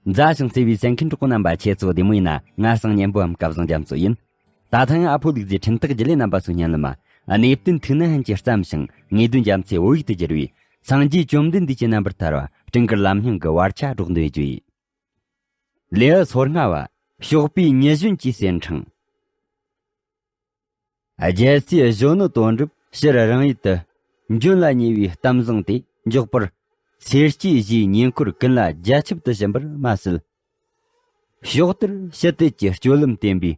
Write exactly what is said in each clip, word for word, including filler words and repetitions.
མཛའ་ཞིང་བརྩེ་བའི་གསན་མཁན་གྲོགས་པོ་རྣམ་པ། ཁྱེད་ཚོ་བདེ་མོ་ཡིན་ན། ང་སང་ཉན་པོའམ་སྐལ་བཟང་རྒྱ་མཚོ་ཡིན། ད་ཐེངས་ཨ་ཕོ་ལུག་རྫིའི་འཕྲིན་སྟེགས་བརྒྱུད་ལས་རྣམ་པ་ཚོའི་སྙན་ལམ་མ། གནས་བརྟན་ཐུགས་ནན་ཧན་གྱིས་བརྩམས་ཤིང་ངེས་དོན་རྒྱ་མཚོའི་བོད་ཡིག་ཏུ་བསྒྱུར་བའི་སངས་རྒྱས་བཅོམ་ལྡན་འདས་ཀྱི་རྣམ་པར་ཐར་བ་སྤྲིན་དཀར་ལམ་རྙིང་གི་བར་ཆ་སྒྲོག་འདོན་རྒྱུ་ཡིན། ལེའུ་སོ་ལྔ་བ། གཤོག་པའི་ཉི་གཞོན་གྱི་གསེར་འཕྲེང་། རྒྱལ་སྲས་གཞོན་ནུ་དོན་གྲུབ་ཕྱིར་རང་ཡུལ་དུ་འབྱོན་ལ་ཉེ་བའི་གཏམ་བཟང་དེ་མགྱོགས་པར་སེར་སྐྱའི་གཞས་ཉེ་འཁོར་ཀུན་ལ་རྒྱ་ཁྱབ་ཏུ་ཕྱིན་པར་མ་ཟད། ཕྱོགས་དེར་ཞི་བདེ་གི་སྤྱོད་ལམ་བསྟན་པའི་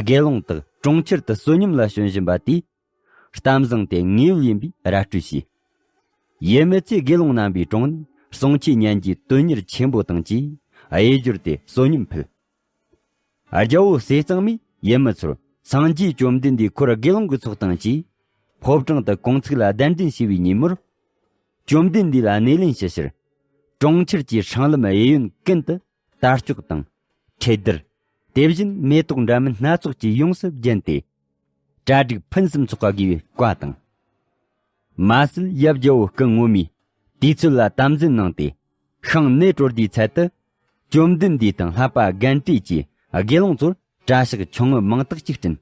དགེ་སློང་དག་གྲོང་ཁྱེར་དུ་བསོད་སྙོམས་ལ་བྱོན་བཞིན་པ་དེས། གཏམ་བཟང་དེ་ངེས་ཡོད་ཡིན་པའི་ར་སྤྲོད་བྱས། ཡུལ་མི་ཚོས་དགེ་སློང་རྣམ་པའི་དྲུང་ནས་གསུང་ཆོས་ཉན་རྒྱུའི་དོན་གཉེར་ཆེན་པོ་དང་བཅས་གཡས་སྦྱོར་དེ་བསོད་སྙོམས་ཕུལ། རྒྱལ་པོ་ཟས་གཙང་མས་ཡུལ་མི་ཚོར་སངས་རྒྱས་བཅོམ་ལྡན་འདས་འཁོར་དགེ་སློང་གི་ཚོགས་དང་བཅས་ཕོ་བྲང་དུ་གུང་ཚིགས་ལ་གདན་འདྲེན་བྱས་པའི་ཉིན་མོར། བཅོམ་ལྡན་འདས་ལ་སྣེ་ལེན་ཞུ་ཕྱིར། གྲོང་ཁྱེར་གྱི་སྲང་ལམ་གཡས་གཡོན་ཀུན་ཏུ་དར་ལྕོག་དང་། འཁྲེལ་དར། དེ་བཞིན་མེ་ཏོག་འདྲ་མིན་སྣ་ཚོགས་ཀྱིས་ཡོངས་སུ་བརྒྱན་ཏེ། གྲ་སྒྲིག་ཕུན་སུམ་ཚོགས་པ་དགོས་པའི་བཀའ་དང་། མ་ཟད། ཡབ་རྒྱལ་པོ་སྐུ་ངོ་མས་དུས་ཚོད་ལ་དམ་འཛིན་གནང་སྟེ། ཤིང་ནེ་གྲོ་དྷའི་ཚལ་དུ། བཅོམ་ལྡན་འདས་དང་བསླབ་པ་རྒན་གྲས་ཀྱི་དགེ་སློང་ཚོར་གྲྭ་ཤག་ཆུང་ངུ་མང་དག་ཅིག་བསྐྲུན།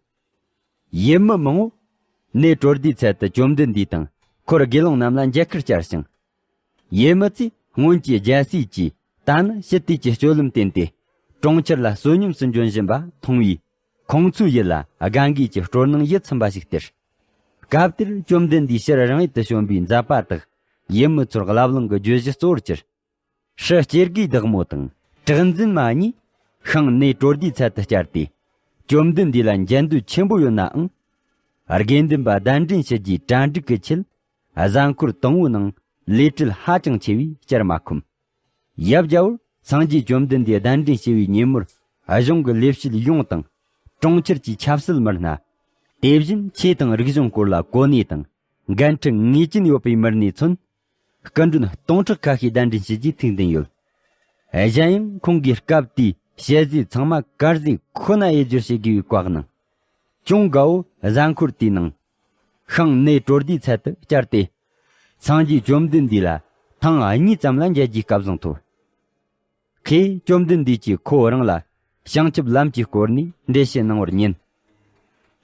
ཡུལ་མི་མང་པོ་ནེ་གྲོ་དྷའི་ཚལ་དུ་བཅོམ་ལྡན་འདས་དང་འཁོར་དགེ་སློང་རྣམས་ལ་མཇལ་ཁར་བཅར་ཞིང་། ཡུལ་མི་ཚོས་སྔོན་གྱི་རྒྱལ་སྲས་ཀྱིས་ད་ནི་ཞི་བདེ་གི་སྤྱོད་ལམ་བསྟེན་ཏེ། གྲོང་ཁྱེར་ལ་བསོད་སྙོམས་སུ་འབྱོན་བཞིན་པ་མཐོང་བས། ཁོང་ཚོའི་ཡིད་ལ་དགའ་མགུ་གི་སྤྲོ་སྣང་ཡིད་ཚིམ་པ་ཞིག་སྟེར། སྐབས་དེར་བཅོམ་ལྡན་འདས་ཕྱིར་རང་ཡུལ་དུ་བྱོན་པའི་མཛད་པ་དག་ཡུལ་མི་ཚོར་བསླབ་གླེང་གི་བརྗོད་གཞི་གཙོ་བོར་གྱུར། ཧྲི་སྐྱེ་དགུའི་བདག་མོ་དང་གྲགས་འཛིན་མ་གཉིས་ཤིང་ནེ་གྲོ་དྷའི་ཚལ་དུ་བཅར་ཏེ། བཅོམ་ལྡན་འདས་ལ་མཇལ་འདོད་ཆེན་པོ་ཡོད་ནའང་། དགེ་འདུན་པ་གདན་འདྲེན་ཞུ་རྒྱུའི་གྲ་སྒྲིག་གི་ཆེད། གཟའ་འཁོར་དང་པོའི་ནང་ལས་བྲེལ་ཧ་ཅང་ཆེ་བས་བཅར་མ་ཁོམ། ཡབ་རྒྱལ་པོར་སངས་རྒྱས་བཅོམ་ལྡན་འདས་གདན་འདྲེན་ཞུ་བའི་ཉིན་མོར་གཞུང་གི་ལས་བྱེད་ཡོངས་དང་། གྲོང་ཁྱེར་གྱི་ཆབ་སྲིད་མི་སྣ། དེ་བཞིན་ཆོས་དང་རིག་གཞུང་སྐོར་ལ་གོ་གནས་དང་། འགན་འཁྲི་ངེས་ཅན་ཡོད་པའི་མི་སྣས་མཚོན། སྐུ་མགྲོན་སྟོང་ཕྲག་ཁ་ཤས་གདན་འདྲེན་བྱེད་རྒྱུའི་ཐུགས་འདུན་ཡོད། གཞན་ཡང་ཁོང་གིས་སྐབས་དེའི་ཞལ་ཟས་ཚང་མ་དཀར་ཟས་ཁོ་ན་དབྱེ་སྦྱོར་བྱེད་དགོས་པའི་བཀའ་གནང་། ཅུང་དགའ་བོ་གཟའ་འཁོར་དེའི་ནང་། ཤིང་ནེ་གྲོ་དྷའི་ཚལ་དུ་བཅར་ཏེ། སངས་རྒྱས་བཅོམ་ལྡན་འདས་ལ་ཐེངས་གཉིས་ཙམ་ལ་མཇལ་རྒྱུའི་སྐལ་བཟང་ཐོབ། ཁོས་བཅོམ་ལྡན་འདས་ཀྱིས་ཁོ་རང་ལ་བྱང་ཆུབ་ལམ་གྱི་སྐོར་ནས་འགྲེལ་བཤད་གནང་བར་ཉན།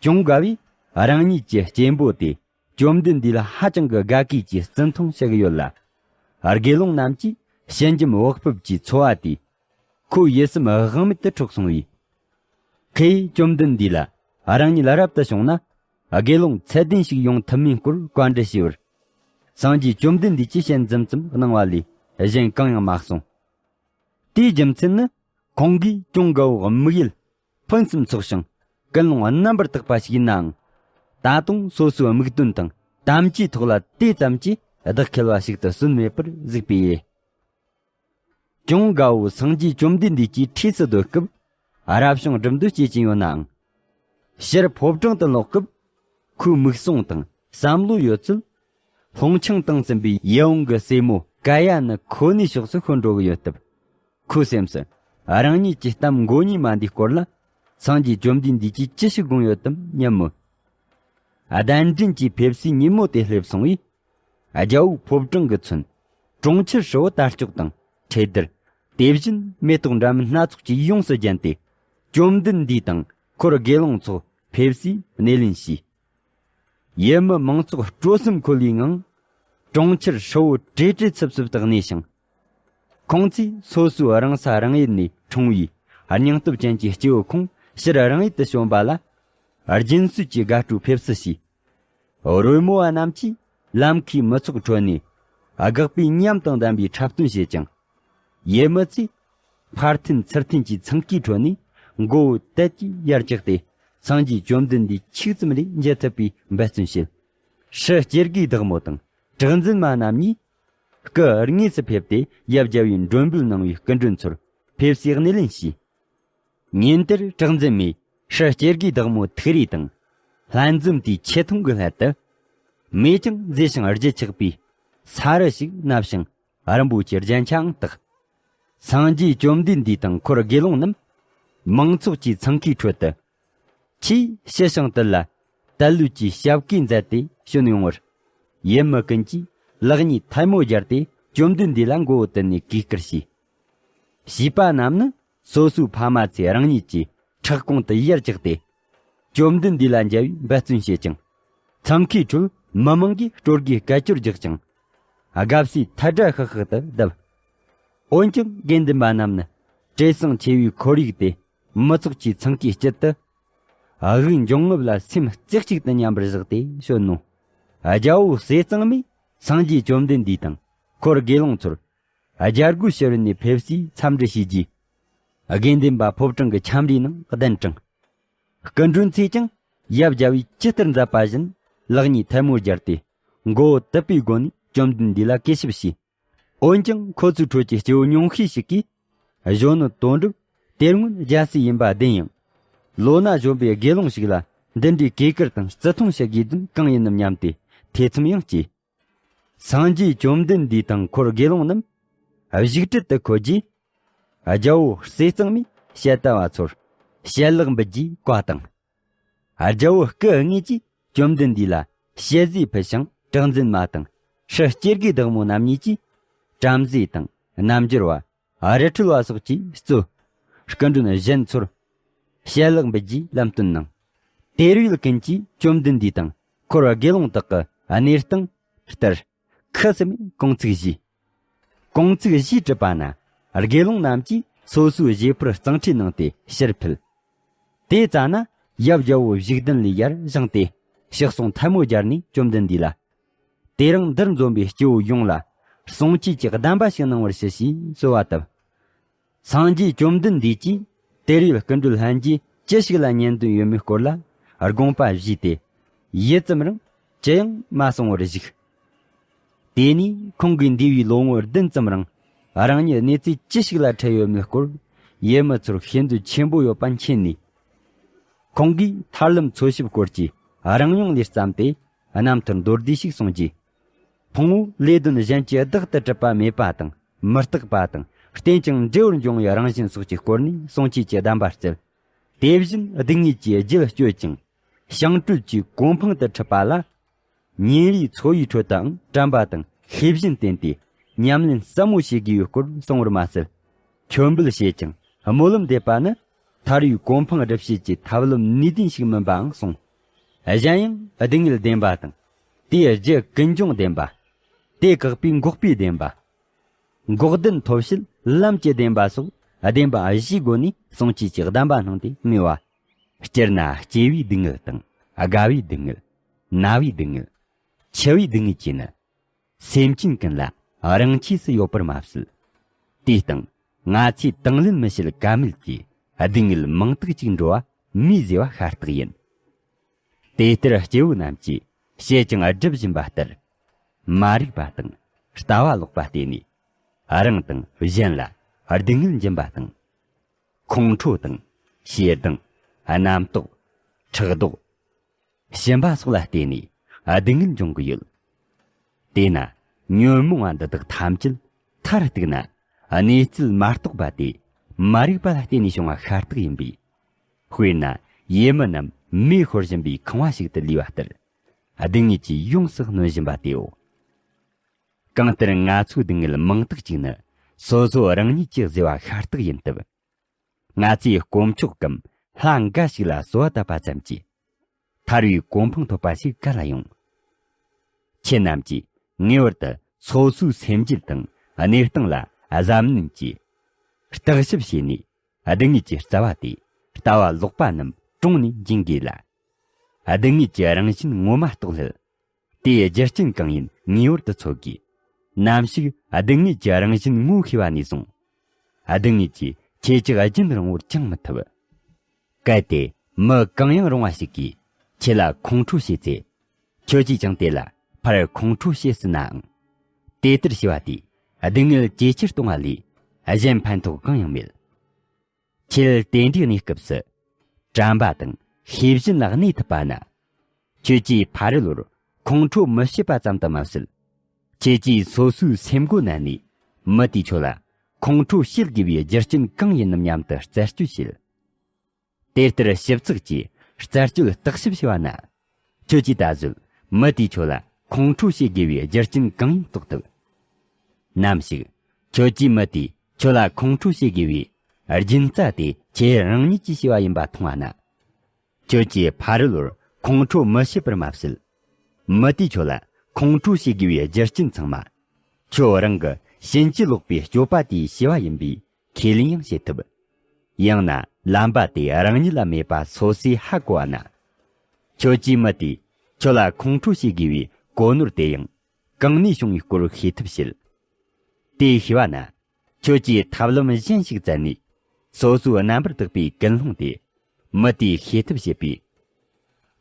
ཅུང་དགའ་བོས་རང་ཉིད་ཀྱི་གཅེན་པོ་དེ་བཅོམ་ལྡན་འདས་ལ་ཧ་ཅང་གི་དགའ་གུས་ཀྱིས་བརྩི་མཐོང་བྱེད་ཀྱི་ཡོད་ལ། དགེ་སློང་རྣམས་ཀྱིས་ཞལ་འཇམ་བག་ཕེབས་ཀྱི་འཚོ་བ་དེས་ཁོའི་ཡིད་སེམས་དབང་མེད་དུ་འཕྲོག་སོང་བས། ཁོས་བཅོམ་ལྡན་འདས་ལ་རང་ཉིད་རབ་ཏུ་བྱུང་ན་དགེ་སློང་ཚད་ལྡན་ཞིག་ཡོང་ཐུབ་མིན་སྐོར་བཀའ་འདྲི་ཞུས་པར། སངས་རྒྱས་བཅོམ་ལྡན་འདས་ཀྱིས་ཞལ་འཛུམ་ཙམ་གནང་བ་ལས་གཞན་གང་ཡང་མ་གསུངས། དེའི་རྒྱུ་མཚན་ནི། ཁོང་གིས་ཅུང་དགའ་བོའི་དམིགས་ཡུལ་ཕུན་སུམ་ཚོགས་ཤིང་ཀུན་སློང་རྣམ་པར་དག་པ་ཞིག་ཡིན་ནའང་། ད་དུང་སོ་སོའི་དམིགས་དོན་དང་དམ་བཅའི་ཐོག་ལ་དེ་ཙམ་གྱིས་བདག་འཁེལ་བ་ཞིག་ཏུ་སོན་མེད་པར་གཟིགས་པས། ཅུང་དགའ་བོ་སངས་རྒྱས་བཅོམ་ལྡན་འདས་ཀྱི་འཁྲིས་སུ་སྡོད་སྐབས་རབ་བྱུང་སྒྲུབ་འདོད་སྐྱེ་ཀྱིན་ཡོད་ནའང་། ཕྱིར་ཕོ་བྲང་དུ་ལོག་སྐབས། ཁོའི་མིག་ཟུང་དང་བསམ་བློ་ཡོད་ཚད། ལྷུང་ཆང་དང་བཙུན་པའི་ཡིད་འོང་གི་སྲས་མོ་ཀ་ཡ་ནི་ཁོ་ནའི་ཕྱོགས་སུ་ཤོར་འགྲོ་གི་ཡོད་སྟབས། ཁོའི་སེམས་སུ་རང་ཉིད་ཀྱི་གཏམ་མགོ་གཉིས་མ་འདིའི་སྐོར་ལ་སངས་རྒྱས་བཅོམ་ལྡན་འདས་ཀྱིས་ཅི་ཞིག་དགོངས་ཡོད་དམ་སྙམ་མོད། གདན་འདྲེན་གྱི་ཕེབས་བསུའི་ཉིན་མོ་དེ་སླེབས་སོང་བས། རྒྱལ་པོའི་ཕོ་བྲང་གི་ཚུན། གྲོང་ཁྱེར་ཧྲིལ་བོ་དར་ལྕོག་དང་འཁྲེལ་དར། དེ་བཞིན་མེ་ཏོག་འདྲ་མིན་སྣ་ཚོགས་ཀྱིས་ཡོངས་སུ་བརྒྱན་ཏེ། བཅོམ་ལྡན་འདས་དང་འཁོར་དགེ་སློང་ཚོ་ཕེབས་བསུའི་སྣེ་ལེན་བྱས། ཡུལ་མི་མང་ཚོགས་སྤྲོ་སེམས་འཁོལ་བའི་ངང་། གྲོང་ཁྱེར་ཧྲིལ་བོ་བྲེལ་བྲེལ་འཚུབ་འཚུབ་ཏུ་གནས་ཤིང་། ཁོང་ཚོས་སོ་སོའི་རང་ས་རང་ཡུལ་ནས་འཁྲུངས་པའི་སྙིང་སྟོབས་ཅན་གྱི་སྐྱེ་བོ་ཁོང་ཕྱིར་རང་ཡུལ་དུ་བྱོན་པ་ལ། རྒྱུན་སྲོལ་གྱི་དགའ་སྤྲོའི་ཕེབས་བསུ་བྱས། རོལ་མོ་བ་རྣམས་ཀྱིས་ལམ་ཁའི་མི་ཚོགས་ཁྲོད་ནས་དགག་པའི་ཉམས་དང་ལྡན་པའི་འཁྲབ་སྟོན་བྱེད་ཅིང་། ཡུལ་མི་ཚོས་ཕར་འཐེན་ཚུར་འཐེན་གྱི་འཚང་ཁའི་ཁྲོད་ནས་མགོ་བོ་དལ་གྱིས་ཡར་བཀྱགས་ཏེ། སངས་རྒྱས་བཅོམ་ལྡན་འདས་ཆིག་ཙམ་རེ་མཇལ་ཐུབ་པའི་འབད་བརྩོན་བྱེད། ཧྲི་སྐྱེ་དགུའི་བདག་མོ་དང་གྲགས་འཛིན་མ་རྣམ་གཉིས་སྐུ་དངོས་སུ་ཕེབས་ཏེ་ཡབ་རྒྱལ་པོས་མགྲོན་འབོད་གནང་བའི་སྐུ་མགྲོན་ཚོར་ཕེབས་བསུའི་སྣེ་ལེན་བྱས། ཉིན་དེར་གྲགས་འཛིན་མས་ཧྲི་སྐྱེ་དགུའི་བདག་མོ་ཐུགས་རེ་དང་། ལྷན་འཛོམས་དུས་ཆེ་མཐོང་གི་སླད་དུ། མེད་ཀྱང་མཛེས་ཤིང་བརྗིད་ཆགས་པའི་ས་རུ་ཞིག་མནབས་ཤིང་རིན་པོ་ཆེའི་རྒྱན་ཆའང་བཏགས། སངས་རྒྱས་བཅོམ་ལྡན་འདས་དང་འཁོར་དགེ་སློང་རྣམས་མང་ཚོགས་ཀྱི་འཚང་ཁའི་ཁྲོད་དུ། ཆེས་ཞི་ཞིང་དུལ་ལ་དལ་བློས་ཀྱིས་ཞབས་སྐུལ་མཛད་དེ་བྱོན་ཡོང་བར། ཡུལ་མི་ཀུན་གྱིས་ལེགས་ཉེས་ཐལ་མོ་སྦྱར་ཏེ་བཅོམ་ལྡན་འདས་ལ་མགོ་བོ་དུད་ནས་གུས་བཀུར་བྱས། བྱིས་པ་རྣམས་ནི་སོ་སོའི་ཕ་མ་ཚོས་རང་ཉིད་ཀྱི་ཕྲག་གོང་དུ་ཡར་བཅག་སྟེ། བཅོམ་ལྡན་འདས་ལ་མཇལ་བའི་འབད་བརྩོན་བྱེད་ཅིང་། འཚང་ཁའི་ཁྲོད་མི་མང་གིས་སྤྲོ་དགའི་སྐད་ཅོར་རྒྱག་ཅིང་། དགའ་བསུའི་ཐལ་སྒྲ་ཤག་ཤག་ཏུ་བརྡབ། འོན་ཀྱང་དགེ་འདུན་པ་རྣམས་ནི་བྲེལ་ཟིང་ཆེ་བའི་ཁོར་ཡུག་དེ་མི་ཚོགས་ཀྱི་འཚང་ཁའི་དཀྱིལ་དུ། དབུགས་འབྱུང་རྔུབ་ལ་སེམས་རྩེ་གཅིག་ཏུ་མཉམ་པར་བཞག་སྟེ་བྱོན་ནོ། རྒྱལ་པོ་ཟས་གཙང་མས་སངས་རྒྱས་བཅོམ་ལྡན་འདས་དང་འཁོར་དགེ་སློང་ཚོར། རྒྱལ་སྒོའི་ཕྱི་རོལ་ནས་ཕེབས་སའི་འཚམས་འདྲི་བྱས་རྗེས། དགེ་འདུན་པ་ཕོ་བྲང་གི་ཁྱམས་རའི་ནང་གདན་དྲངས། སྐུ་མགྲོན་ཚོས་ཀྱང་ཡབ་རྒྱལ་པོས་ཇི་ལྟར་མཛད་པ་བཞིན་ལག་གཉིས་ཐལ་མོ་སྦྱར་ཏེ་མགོ་བོ་དུད་པའི་སྒོ་ནས་བཅོམ་ལྡན་འདས་ལ་གུས་ཞབས་བྱས། འོན་ཀྱང་ཁོ་ཚོའི་ཁྲོད་ཀྱི་སྐྱེ་བོ་ཉུང་ཤས་ཤིག་གིས་གཞོན་ནུ་དོན་གྲུབ་དེ་སྔོན་རྒྱལ་སྲས་ཡིན་པ་བདེན་ཡང་། ལོ་ན་གཞོན་པའི་དགེ་སློང་ཞིག་ལ་འདི་འདྲའི་གུས་བཀུར་དང་བརྩི་མཐོང་བྱེད་དགོས་དོན་གང་ཡིན་ནམ་སྙམ་སྟེ་ཐེ་ཚོམ་ཡང་སྐྱེས། སངས་རྒྱས་བཅོམ་ལྡན་འདས་དང་འཁོར་དགེ་སློང་རྣམས་བཞུགས་ཁྲིར་དུ་འཁོད་རྗེས། རྒྱལ་པོ་ཟས་གཙང་མས་ཞལ་ལྟ་བ་ཚོར་ཞལ་ལག་འབུལ་རྗེས་བཀའ་དང་། རྒྱལ་པོ་སྐུ་དངོས་ཀྱིས་བཅོམ་ལྡན་འདས་ལ་ཞལ་ཟས་ཕུལ་ཞིང་གྲགས་འཛིན་མ་དང་ཧྲི་སྐྱེ་དགུའི་བདག་མོ་རྣམ་གཉིས་ཀྱིས་བྲམ་ཟེ་དང་རྣལ་འབྱོར་བ། རི་ཁྲོད་པ་སོགས་ཀྱིས་གཙོས། སྐུ་མགྲོན་གཞན་ཚོར་ཞལ་ལག་འབུལ་རྗེས་ལམ་སྟོན་གནང་། དེར་ཡོད་ཀུན་གྱིས་བཅོམ་ལྡན་འདས་དང་འཁོར་དགེ་སློང་དག་གི་གནས་སྟངས་ལྟར་ཁུ་སིམ་མེར་གུང་ཚིགས་བཞེས། གུང་ཚིགས་བཞེས་གྲུབ་པ་ན་དགེ་སློང་རྣམས་ཀྱིས་སོ་སོའི་བཞེས་ཕུར་གཙང་ཁྲིད་གནང་སྟེ་ཕྱིར་ཕུད། དེ་ཙ་ན་ཡབ་རྒྱལ་པོ་བཞུགས་གདན་ལས་ཡར་བཞེངས་ཏེ་ཕྱག་ཟུང་ཐལ་མོ་སྦྱར་ནས་བཅོམ་ལྡན་འདས་ལ། དེ་རིང་འདིར་འཛོམས་པའི་སྐྱེ་བོ་ཡོངས་ལ་གསུང་ཆོས་ཀྱི་གདམས་པ་ཞིག་གནང་བར་ཞུ་ཞེས་གསོལ་བ་བཏབ། སངས་རྒྱས་བཅོམ་ལྡན་འདས་ཀྱིས་དེར་ཡོད་སྐུ་མགྲོན་ལྷན་རྒྱས་ཅི་ཞིག་ལ་ཉན་འདོད་ཡོད་མེད་སྐོར་ལ་དགོངས་པ་བཞེས་ཏེ། ཡུད་ཙམ་རིང་ཅི་ཡང་མ་གསུང་བར་བཞུགས། དེ་ནས་ཁོང་གིས་འདས་པའི་ལོ་ངོ་བདུན་ཙམ་རིང་རང་ཉིད་གནས་ཚུལ་ཅི་ཞིག་ལ་འཕྲད་ཡོད་མེད་སྐོར་ཡུལ་མི་ཚོར་ཤེས་འདོད་ཆེན་པོ་ཡོད་པ་མཁྱེན་ནས། ཁོང་གིས་ཐར་ལམ་འཚོལ་ཞིབ་སྐོར་གྱི་རང་མྱོང་ལས་བརྩམས་ཏེ་རྣམ་ཐར་མདོར་བསྡུས་ཤིག་གསུངས་རྗེས། ཕུང་པོ་ལས་དོན་གཞན་གྱིས་བདག་ཏུ་གྲུབ་པ་མེད་པ་དང་མི་རྟག་པ་དང་བརྟེན་ཅིང་འབྲས་བུར་འབྱུང་བའི་རང་བཞིན་སོགས་ཀྱི་སྐོར་ནས་གསུང་ཆོས་ཀྱི་གདམས་པ་སྩལ། དེ་བཞིན་སྡུག་བསྔལ་གྱི་རྒྱུད་གཅོད་ཅིང་བྱང་གྲོལ་གྱི་གོ་འཕང་དུ་འཁྲིད་པ་ལ། ཉིན་རེའི་འཚོ་བའི་ཁྲོད་དུའང་དྲན་པ་དང་ཤེས་བཞིན་བསྟེན་ཏེ་ཉམས་ལེན་ཟབ་མོ་བྱེད་དགོས་པའི་སྐོར་གསུང་བར་མ་ཟད། མཆོད་འབུལ་བྱེད་ཅིང་སྨོན་ལམ་འདེབས་པ་ནི་ཐར་བའི་གོ་འཕང་སྒྲུབ་བྱེད་ཀྱི་ཐབས་ལམ་ནུས་ལྡན་ཞིག་མིན་པའང་གསུངས། གཞན་ཡང་སྡུག་བསྔལ་བདེན་པ་དང་། དེའི་རྒྱུ་ཀུན་འབྱུང་བདེན་པ། དེ་བཀག་པའི་འགོག་པའི་བདེན་པ། འགོག་བདེན་ཐོབ་བྱེད་ལམ་གྱི་བདེན་པ་སོགས་བདེན་པ་བཞིའི་སྒོ་ནས་གསུང་ཆོས་ཀྱི་གདམས་པ་གནང་སྟེ་སྨྲས་པ། སྤྱིར་ན་སྐྱེ་བའི་སྡུག་བསྔལ་དང་རྒ་བའི་སྡུག་བསྔལ། ན་བའི་སྡུག་བསྔལ། འཆི་བའི་སྡུག་བསྔལ་བཅས་ནི། སེམས་ཅན་ཀུན་ལ་རང་ཆས་སུ་ཡོད་པར་མ་ཟད། དེའི་སྟེང་ང་ཚོས་དང་ལེན་མི་བྱེད་ཀ་མེད་ཀྱི་སྡུག་བསྔལ་མང་དག་ཅིག་འགྲོ་བ་མིའི་བཟོས་པ་ཤ་སྟག་ཡིན། དེ་ལྟར་སྐྱེ་བོ་རྣམས་ཀྱིས་བཤད་ཅིང་སྒྲུབ་བཞིན་པ་ལྟར། མ་རིག་པ་དང་ལྟ་བ་ལོག་པ་བརྟེན་ནས་རང་དང་གཞན་ལ་སྡུག་བསྔལ་འབྱིན་པ་དང་། ཁོང་ཁྲོ་དང་ཞེ་སྡང་། རྣམ་རྟོག་ཕྲག་དོག་ཞུམ་པ་སོགས་ལ་བརྟེན་ནས་སྡུག་བསྔལ་འབྱུང་གི་ཡོད། དེས་ན་ཉོན་མོངས་པ་འདི་དག་ཐམས་ཅད་མཐར་གཏུགས་ན་གནས་ཚུལ་མ་རྟོགས་པ་དེ་མ་རིག་པ་ལ་བརྟེན་ནས་བྱུང་བ་ཤ་སྟག་ཡིན་པས། དཔེར་ན་ཡུལ་མི་རྣམས་མེ་ཤོར་བཞིན་པའི་ཁང་བ་ཞིག་ཏུ་ལུས་པ་ལྟར། སྡུག་བསྔལ་གྱིས་ཡོངས་སུ་གནོན་བཞིན་པ་དེའོ། གང་ལྟར་ང་ཚོའི་སྡུག་བསྔལ་མང་དག་ཅིག་ནི་སོ་སོ་རང་ཉིད་ཀྱིས་བཟོས་པ་ཤ་སྟག་ཡིན་སྟབས། ང་ཚོས་དཀོན་མཆོག་གམ་ལྷ་འགའ་ཞིག་ལ་གསོལ་བ་བཏབ་པ་ཙམ་གྱིས་ཐར་བའི་གོ་འཕང་ཐོབ་པ་ཞིག་ག་ལ་ཡོང་། ཁྱེད་རྣམས་ཀྱིས་ངེས་པར་དུ་སོ་སོའི་སེམས་རྒྱུད་དང་གནས་སྟངས་ལ་གཟབ་ནན་གྱིས། བརྟག་ཞིབ་བྱས་ནས་སྡུག་བསྔལ་གྱི་རྩ་བ་དེ་ལྟ་བ་ལོག་པ་རྣམས་གྲོང་ནས་འབྱིན་དགོས་ལ། སྡུག་བསྔལ་གྱི་རང་བཞིན་ངོ་མ་རྟོགས་སླད། དེའི་རྒྱུ་རྐྱེན་གང་ཡིན་ངེས་པར་དུ་འཚོལ་དགོས། ནམ་ཞིག་སྡུག་བསྔལ་གྱི་རང་བཞིན་ངོ་ཤེས་པ་ནས་བཟུང་། སྡུག་བསྔལ་གྱིས་ཁྱེད་ཅག་རྒྱུན་རིང་པོར་བཅིངས་མི་ཐུབ། གལ་ཏེ་མི་གང་ཡང་རུང་བ་ཞིག་གིས་ཁྱེད་ལ་ཁོང་ཁྲོ་བྱེད་ཚེ། ཁྱོད་ཀྱིས་ཀྱང་དེ་ལ་ཕར་ཁོང་ཁྲོ་བྱེད་སྲིད་ནའང་། དེ་ལྟར་བྱས་པ་དེས་སྡུག་བསྔལ་ཇེ་ཆེར་གཏོང་བ་ལས་གཞན་ཕན་ཐོགས་གང་ཡང་མེད། ཁྱེད་དེ་འདྲའི་གནས་སྐབས་སུ་དྲན་པ་དང་ཤེས་བཞིན་ལ་གནས་ཐུབ་པ་ན། ཁྱོད་ཀྱིས་ཕ་རོལ་པོར་ཁོང་ཁྲོ་མི་བྱེད་པ་ཙམ་དུ་མ་ཟད། ཁྱེད་ཀྱིས་སོ་སོའི་སེམས་སྒོ་ནས་ནས་མི་དེས་ཁྱོད་ལ་ཁོང་ཁྲོ་བྱེད་དགོས་པའི་རྒྱུ་རྐྱེན་གང་ཡིན་ནམ་སྙམ་དུ་རྩད་གཅོད་བྱེད། དེ་ལྟར་ཞིབ་ཚགས་ཀྱིས་རྩད་གཅོད་བརྟག་ཞིབ་བྱས་པ་ན། ཁྱོད་ཀྱིས་ད་གཟོད་མི་དེས་ཁྱོད་ལ་ཁོང་ཁྲོ་བྱེད་དགོས་པའི་རྒྱུ་རྐྱེན་གང་ཡིན་རྟོགས་ཐུབ། ནམ་ཞིག་ཁྱོད་ཀྱིས་མི་དེས་ ཁྱོད་ལ་ཁོང་ཁྲོ་བྱེད་དགོས་པའི་སྦྱིན་རྩ་དེ་ཁྱེད་རང་ཉིད་ཀྱིས་བྱས་པ་ཡིན་པ་མཐོང་བ་ན། ཁྱོད་ཀྱིས་ཕ་རོལ་པོར་ཁོང་ཁྲོ་མི་བྱེད་པར་མ་ཟད། མི་དེས་ཁྱོད་ལ་ཁོང་ཁྲོ་བྱེད་དགོས་པའི་རྒྱུ་རྐྱེན་ཚང་མ། ཁྱོད་རང་གི་ཕྱིན་ཅི་ལོག་པའི་སྤྱོད་པ་དེས་བྱས་པ་ཡིན་པས་ཁས་ལེན་ཡང་བྱེད་ཐུབ། ཡང་ན་ལམ་པ་དེ་རང་ཉིད་ལ་མེད་པ་སོ་སོས་ཧ་གོ་བ་ན། ཁྱོད་ཀྱིས་མི་དེས་ཁྱོད་ལ་ཁོང་ཁྲོ་བྱེད་དགོས་པའི་གོ་ནོར་དེ་ཡང་གང་ནས་བྱུང་བའི་སྐོར་ཤེས་ཐུབ་ཕྱིར། དེ་ཤེས་པ་ན། ཁྱོད་ཀྱིས་ཐབས་ལམ་གཞན་ཞིག་བཙལ་ནས། སོ་སོའི་རྣམ་པར་དག་པའི་ཀུན་སློང་དེ་མི་དེས་ཤེས་ཐབས་བྱེད་པས།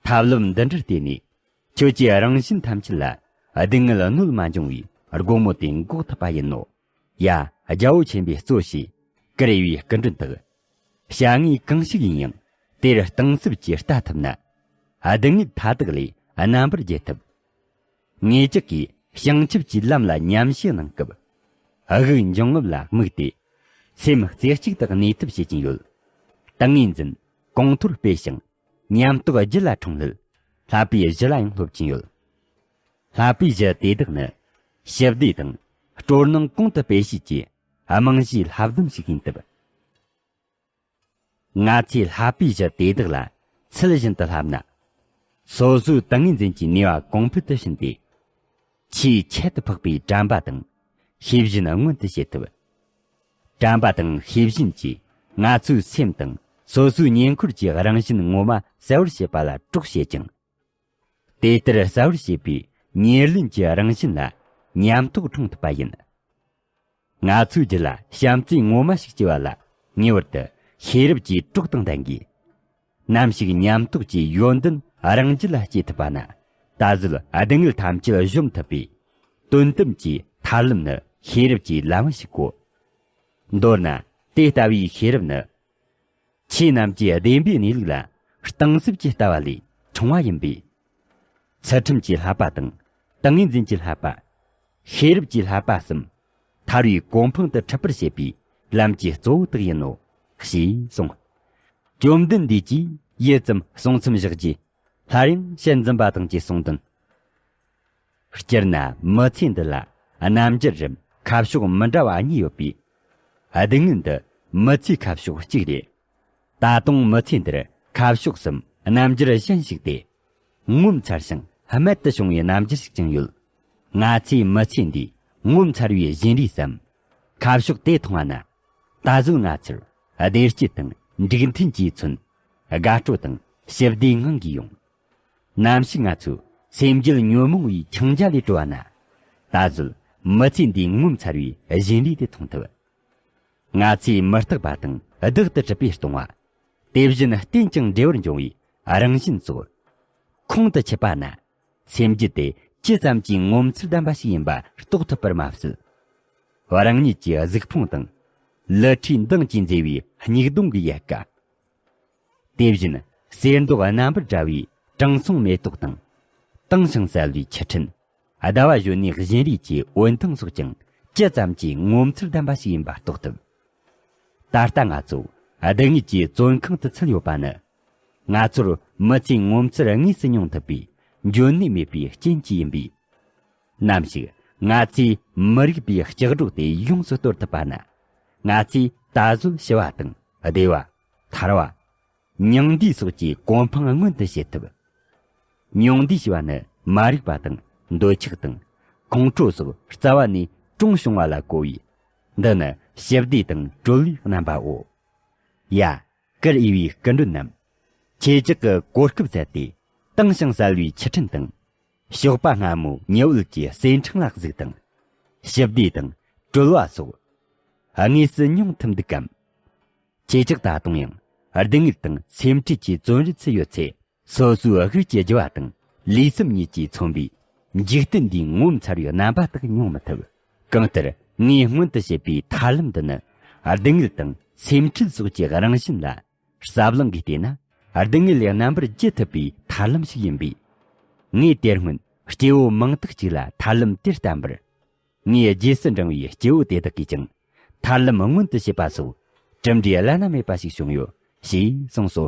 ཐབས་ལམ་འདི་འདྲར་བརྟེན་ནས། ཁྱོད་ཀྱི་རང་བཞིན་ཐམས་ཅད་ལ་སྡུག་བསྔལ་སྣོད་མ་འབྱུང་བའི་སྒོ་མོ་དེ་འགོག་ཐུབ་པ་ཡིན་ནོ། ཡ། རྒྱལ་པོ་ཆེན་པོས་གཙོ་བྱས་ཀུ་རེ་བའི་སྐུ་མགྲོན་དག། བྱ་དངོས་གང་ཞིག་ཡིན་ཡང་དེར་གཏིང་ཟབ་ཀྱིས་ལྟ་ཐུབ་ན། སྡུག་བསྔལ་མཐའ་དག་ལས་རྣམ་པར་རྒྱལ་ཐུབ། ངེད་ཅག་གིས་བྱང་ཆུབ་ཀྱི་ལམ་ལ་ཉམས་བཞེས་གནང་སྐབས། དབུགས་འབྱུང་རྔུབ་ལ་དམིགས་ཏེ། སེམས་རྩེ་གཅིག་ཏུ་གནས་ཐབས་བྱེད་ཀྱིན་ཡོད། ཏིང་ངེ་འཛིན་གོང་མཐོར་སྤེལ་ཞིང་། ཉམས་རྟོགས་རྒྱུད་ལ་འཁྲུངས་སླད། བསླབ་པའི་གཞི་ལ་ཡང་སློབ་ཀྱིན་ཡོད། བསླབ་པའི་གཞི་དེ་དག་ནི། ཞི་བདེ་དང་། སྤྲོ་སྣང་གོང་དུ་སྤེལ་བྱེད་ཀྱི་རྨང་གཞིའི་བསླབ་སྡོམ་ཞིག་ཡིན་སྟབས། ང་ཚོས་བསླབ་པའི་གཞི་དེ་དག་ལ་ཚུལ་བཞིན་དུ་བསླབ་ན། སོ་སོའི་ཏིང་ངེ་འཛིན་གྱི་ནུས་པ་གོང་འཕེལ་དུ་ཕྱིན་ཏེ། ཆེས་ཁྱད་དུ་འཕགས་པའི་དྲན་པ་དང་ཤེས་བཞིན་མངོན་དུ་བྱེད་ཐུབ། དྲན་པ་དང་ཤེས་བཞིན་གྱིས་ང་ཚོའི་སེམས་དང་སོ་སོའི་ཉེ་འཁོར་གྱི་རང་བཞིན་ངོ་མ་གསལ་བར་བྱེད་པ་ལ་གྲོགས་བྱེད་ཅིང་། དེ་ལྟར་གསལ་བར་བྱེད་པའི་ཉེར་ལེན་གྱི་རང་བཞིན་ལ་ཉམས་རྟོགས་འཁྲུངས་ཐུབ་པ་ཡིན། ང་ཚོའི་རྒྱུད་ལ་བྱམས་བརྩེ་ངོ་མ་ཞིག་སྐྱེ་བ་ལ་ངེས་པར་དུ་ཤེས་རབ་ཀྱི་གྲོགས་དང་ལྡན་དགོས། ནམ་ཞིག་ཉམས་རྟོགས་ཀྱི་ཡོན་ཏན་རང་རྒྱུད་ལ་སྐྱེ་ཐུབ་པ་ན། ད་གཟོད་སྡུག་བསྔལ་ཐམས་ཅད་གཞོམ་ཐུབ་པས། དོན་དམ་གྱི་ཐར་ལམ་ནི་ཤེས་རབ་ཀྱི་ལམ་ཞིག་གོ། མདོར་ན་དེ་ལྟ་བུའི་ཤེས་རབ་ནི། ཆོས་རྣམས་ཀྱི་བདེན་པའི་གནས་ལུགས་ལ་གཏིང་ཟབ་ཀྱིས་ལྟ་བ་ལས་འཁྲུངས་པ་ཡིན་པས། ཚུལ་ཁྲིམས་ཀྱི་བསླབ་པ་དང་ཏིང་ངེ་འཛིན་གྱི་བསླབ་པ། ཤེས་རབ་ཀྱི་བསླབ་པ་གསུམ་ཐར་བའི་གོ་འཕང་དུ་འཁྲིད་པར་བྱེད་པའི་ལམ་གྱི་གཙོ་བོ་དག་ཡིན་ནོ། ཞེས་གསུངས། བཅོམ་ལྡན་འདས་ཀྱིས་ཡུད་ཙམ་གསུང་མཚམས་བཞག་རྗེས། སླར་ཡང་ཞལ་འཛུམ་པ་དང་བཅས་གསུངས་དོན། སྤྱིར་ན་མི་ཚེ་འདི་ལ་རྣམ་འགྱུར་རམ་ཁ་ཕྱོགས་མི་འདྲ་བ་གཉིས་ཡོད་པས། སྡུག་བསྔལ་འདི་མི་ཚེའི་ཁ་ཕྱོགས་གཅིག་རེད། ད་དུང་མི་ཚེ་འདིར་ཁ་ཕྱོགས་སམ་རྣམ་འགྱུར་གཞན་ཞིག་སྟེ། ངོ་མཚར་ཞིང་རྨད་དུ་བྱུང་བའི་རྣམ་འགྱུར་ཞིག་ཀྱང་ཡོད། ང་ཚོས་མི་ཚེ་འདིའི་ངོ་མཚར་བའི་བཞིན་རས་སམ། ཁ་ཕྱོགས་དེ་མཐོང་བ་ན། ད་གཟོད་ང་ཚོར་བདེ་སྐྱིད་དང་འགྲིག་མཐུན་གྱིས་མཚོན། དགའ་སྤྲོ་དང་ཞི་བདེའི་ངང་གིས་ཡོང་། ནམ་ཞིག་ང་ཚོའི་སེམས་རྒྱུད་ཉོན་མོངས་པའི་འཆིང་རྒྱ་ལས་གྲོལ་བ་ན། ད་གཟོད་མི་ཚེ་འདིའི་ངོ་མཚར་བའི་བཞིན་རས་དེ་མཐོང་ཐུབ། ང་ཚོས་མི་རྟག་པ་དང་བདག་ཏུ་གྲུབ་པས་སྟོང་བ། དེ་བཞིན་རྟེན་ཅིང་འབྲེལ་བར་འབྱུང་བའི་རང་བཞིན་སོགས། ཁོང་དུ་ཆུད་པ་ན། སེམས་རྒྱུད་དེ་ཇི་ཙམ་གྱིས་ངོ་མཚར་ལྡན་པ་ཞིག་ཡིན་པ་རྟོགས་ཐུབ་པར་མ་ཟད། རང་ཉིད་ཀྱི་གཟུགས་ཕུང་དང་། ལི་ཁྲིའི་མདངས་ཀྱིས་མཛེས་པའི་སྙིགས་དུང་གི་ཡལ་ག། དེ་བཞིན་གསེར་མདོག་རྣམ་པར་བཀྲ་བའི་དྲང་སྲོང་མེ་ཏོག་དང་། དྭངས་ཤིང་གསལ་བའི་ཆུ་ཕྲན། ཟླ་བ་གཞོན་ནུའི་བཞིན་རས་ཀྱི་འོད་མདངས་སོགས་ཀྱང་ཇི་ཙམ་གྱིས་ངོ་མཚར་ལྡན་པ་ཞིག་ཡིན་པ་རྟོགས་ཐུབ། ད་ལྟ་ང་ཚོ་སྡུག་བསྔལ་གྱི་བཙོན་ཁང་དུ་ཚུད་ཡོད་པ་ནི། ང་ཚོར་མི་ཚེའི་ངོ་མཚར་དངོས་སུ་མྱོང་ཐུབ་པའི་འབྱོན་གནས་མེད་པའི་རྐྱེན་གྱིས་ཡིན་པས། ནམ་ཞིག་ང་ཚོས་མི་རིགས་པའི་ལྕགས་སྒྲོག་དེ་ཡོངས་སུ་གཏོར་ཐུབ་པ་ན། ང་ཚོས་ད་གཟོད་ཞི་བ་དང་བདེ་བ། ཐར་བ། མྱང་འདས་སོགས་ཀྱི་གོ་འཕང་མངོན་དུ་བྱེད་ཐུབ། མྱང་འདས་ཞེས་པ་ནི་མ་རིག་པ་དང་འདོད་ཆགས་དང་ཁོང་ཁྲོ་སོགས་རྩ་བ་ནས་གྲོངས་བྱུང་བ་ལ་གོ་བས། འདི་ནི་ཞི་བདེ་དང་གྲོལ་བའི་རྣམ་པའོ། ཡ། ཀུར་འོས་པའི་སྐུ་མགྲོན་རྣམས། ཁྱེད་ཅག་གི་གོ་སྐབས་བཙལ་ཏེ་དྭངས་ཤིང་གསལ་བའི་ཆུ་ཕྲན་དང་། ཞོགས་པ་སྔ་མོའི་ཉི་འོད་ཀྱི་གསེར་ཕྲེང་ལ་གཟིགས་དང་། ཞི་བདེ་དང་གྲོལ་བ་སོགས་དངོས་སུ་མྱོང་ཐུབ་འདུག་གམ། ཁྱེད་ཅག་ད་དུང་ཡང་སྡུག་བསྔལ་དང་སེམས་ཁྲལ་གྱི་བཙོན་རར་ཚུད་ཡོད་ཚེ། སོ་སོའི་དབུགས་ཀྱི་རྒྱུ་བ་དང་ལུས་སེམས་གཉིས་ཀྱིས་མཚོན་པའི་འཇིག་རྟེན་འདིའི་ངོ་མཚར་བའི་རྣམ་པ་དག་མྱོང་མི་ཐུབ། གང་ལྟར་ངས་སྔོན་དུ་བཤད་པའི་ཐར་ལམ་འདི་ནི། སྡུག་བསྔལ་དང་སེམས་ཁྲལ་སོགས་ཀྱི་རང་བཞིན་ལ། རྩ་བླང་གིས་བལྟས་ན། སྡུག་བསྔལ་ལས་རྣམ་པར་རྒྱལ་ཐུབ་པའི་ཐར་ལམ་ཞིག་ཡིན་པས། ངས་དེ་སྔོན་སྐྱེ་བོ་མང་དག་ཅིག་ལ་ཐར་ལམ་དེ་བསྟན་པར། ངའི་རྗེས་སུ་འབྲང་བའི་སྐྱེ་བོ་དེ་དག་གིས་ཀྱང་ཐར་ལམ་མངོན་དུ་བྱེད་པ་སོགས་གྲུབ་འབྲས་བླ་ན་མེད་པ་ཞིག་བྱུང་ཡོད་ཞེས་གསུངས་སོ།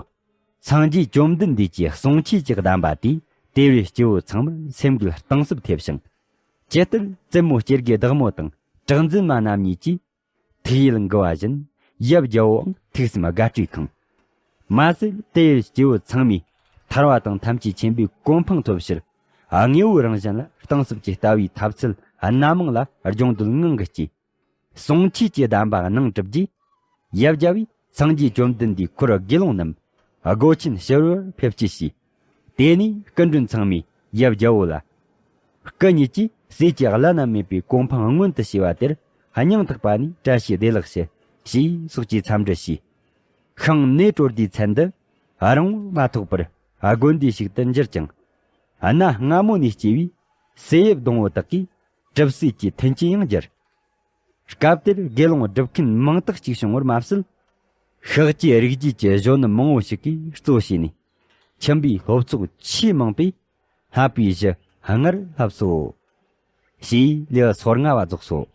སངས་རྒྱས་བཅོམ་ལྡན་འདས་ཀྱི་གསུང་ཆོས་ཀྱི་གདམས་པ་དེས་དེ་བས་སྐྱེ་བོ་ཚང་མར་སེམས་འགུལ་གཏིང་ཟབ་ཐེབས་ཤིང་། ཇི་ལྟར་བཙུན་མོ་སྐྱེ་དགུའི་བདག་མོ་དང་གྲགས་འཛིན་མ་རྣམ་གཉིས་ཀྱིས། ཐུགས་ཡིད་འགུལ་བ་བཞིན་ཡབ་རྒྱལ་པོའང་ཐུགས་སེམས་དགའ་སྤྲོས་ཁེངས། མ་ཟད་དེ་ཡི་སྐྱེ་བོ་ཚང་མས་ཐར་བ་དང་ཐམས་ཅད་མཁྱེན་པའི་གོ་འཕང་ཐོབ་ཕྱིར་དངོས་པོའི་རང་བཞིན་ལ་གཏིང་ཟབ་ཀྱི་ལྟ་བའི་ཐབས་ཚུལ་སྣ་མང་ལ་སྦྱོང་འདོད་ངང་གིས་སྐྱེས། ཟུང་ཆོས་ཀྱི་གདམས་པ་གནང་གྲུབ་རྗེས། ཡབ་རྒྱལ་པོས་སངས་རྒྱས་བཅོམ་ལྡན་འདས་འཁོར་དགེ་སློང་རྣམས་སྒོ་ཆེན་ཞི་བར་ཕེབས་སྐྱེལ་བྱས། དེ་ནས་སྐུ་མགྲོན་ཚང་མས་ཡབ་རྒྱལ་པོ་ལ། སྐུ་ཉིད་ཀྱིས་ཟས་ཀྱི་བླ་ན་མེད་པའི་གོ་འཕང་མངོན་དུ་བྱས་པ་དེར་སྙིང་ཐག་པ་ནས་བཀྲ་ཤིས་བདེ་ལེགས་ཞུ། ཞེས་སོགས་ཀྱི་འཚམས་འདྲི་ཞུས། ཤིང་ནེ་ཀྲོ་ཏའི་མཚན་འདི་རིང་པོ་མ་ཐོགས་པར་དགོན་སྡེ་ཞིག་ཏུ་འགྱུར་ཅིང་། གནའ་སྔ་མོ་ནས་སྐྱེས་པའི་སྲས་ཡབ་སྡོང་བོ་དག་གིས་གྲུབ་སྲས་ཀྱི་མཐུན་རྐྱེན་ཡང་བསྒྱུར། སྐབས་དེར་དགེ་སློང་སྒྲུབ་མཁན་མང་དག་ཅིག་བྱུང་བར་མ་ཟད། ཤཱཀྱའི་རིག་བྱེད་ཀྱི་གཞོན་ནུ་མང་བོ་ཞིག་གིས་གཙོ་བྱས་ནས། ཁྱིམ་པའི་སློབ་ཚོགས་ཆེས་མང་པས་བསླབ་པའི་གཞི་སྔར་བསླབས་སོ། ཞེས་ལེའུ་སོ་ལྔ་བ་རྫོགས་སོ།